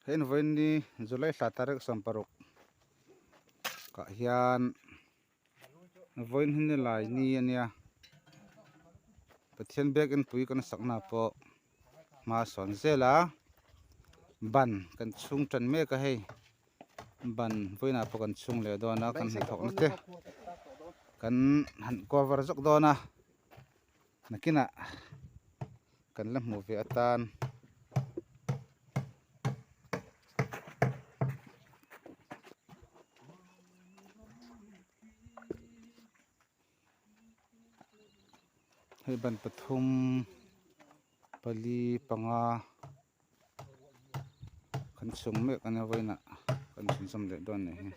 Hei vawiin ni July thla tarik 16 kah hian vawiin hi nilai ni a nia Pathian biakin pui kan sakna pawh hma a sawn zel a ban kan chhung tan mek a hei ban vawiinah pawh kan chhung leh dawn a kan hnathawkna te kan han cover zawk dawn a. Nakinah kan la hmuh ve atan hei ban pathum pali panga kan chhung mek a nia vawiinah kan chhunzawm leh dawn a nih hi.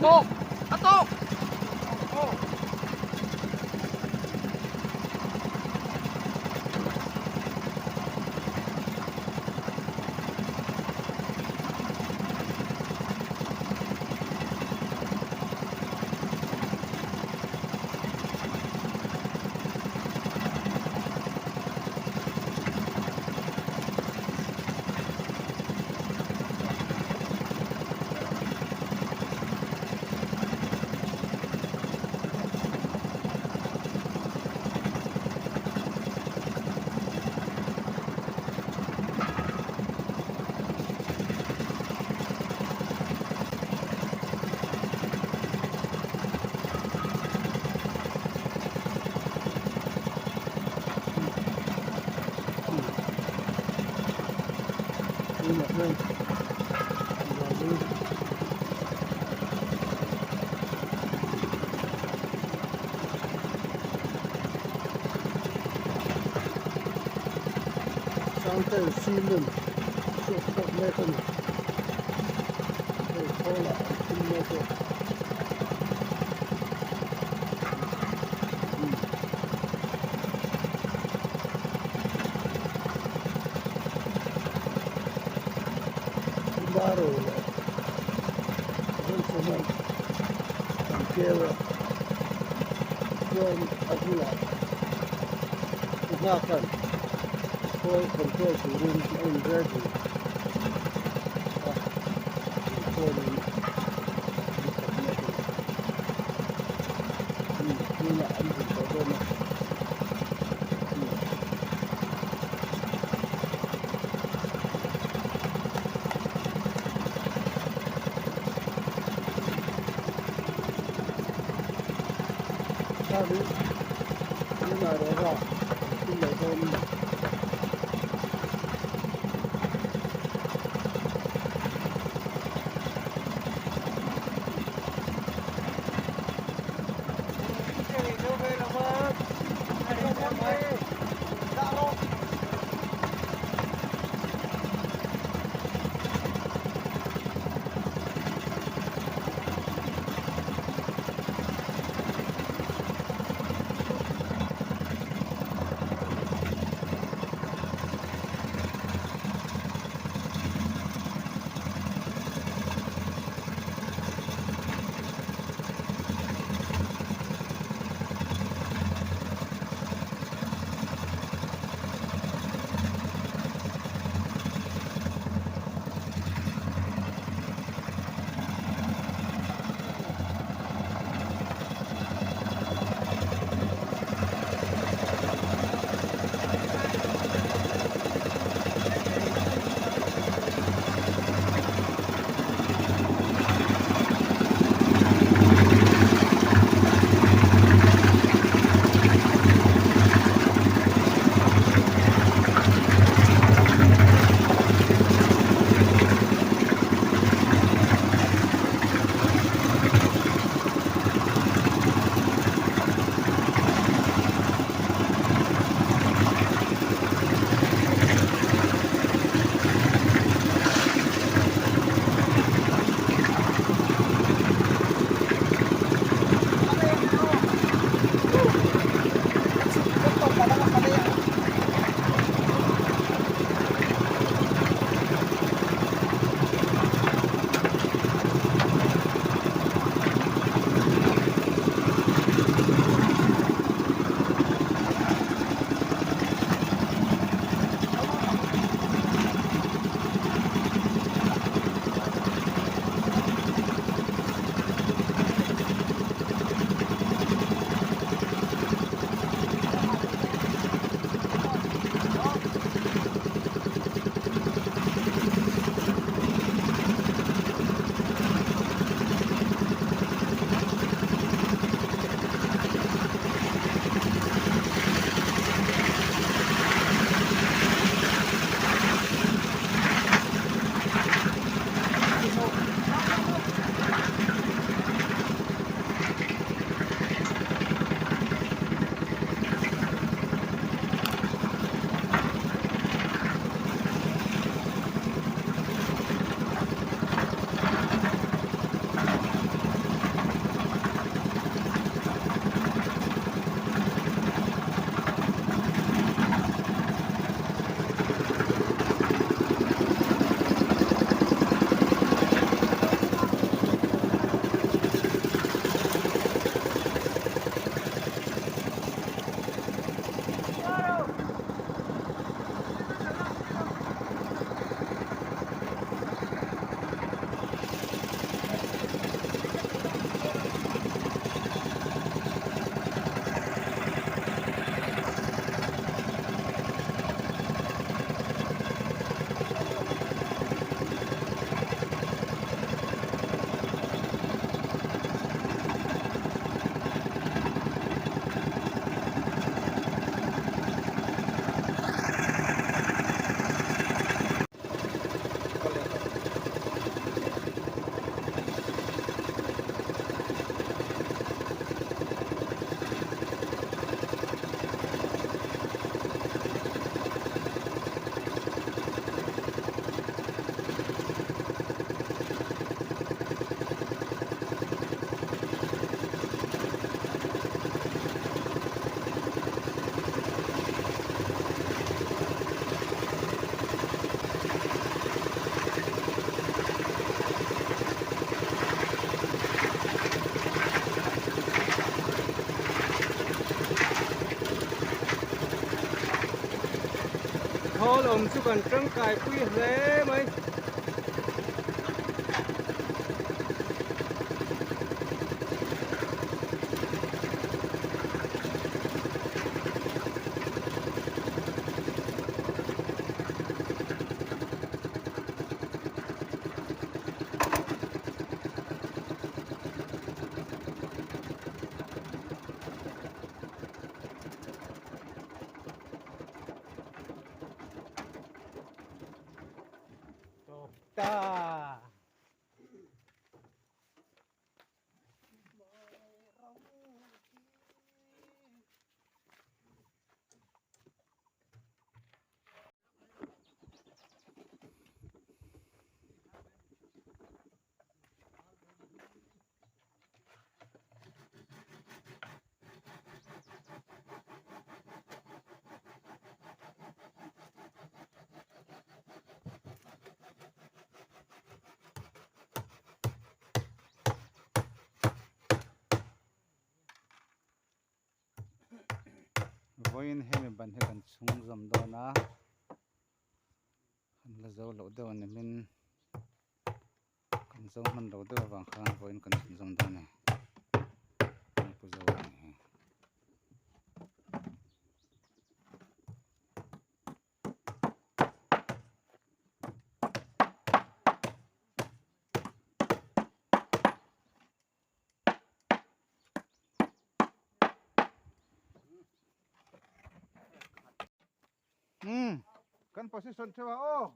Tawk! A tawk! Aw. Sangten cement suak chhuak mek a ni. Hei khawlah an thim mek e. Kumaro leh Johnson-a'n an keu a, chuan a bulah Nghaka'n khawl control turin a in ready a, inkhawlin an thawk mek a ni. Tunah an bun tawh dawn a. awm chu kan tangkai pui hle mai. Tawp ta. Vawiin hemi ban hi kan chhung zawm dawn a kan la zo loh deuh a ni min kan zo hman lo deuh avang khan vawiin kan chhun zawm dawn a ni hei pu zo a ni hi. Umm kan position theuh a aw.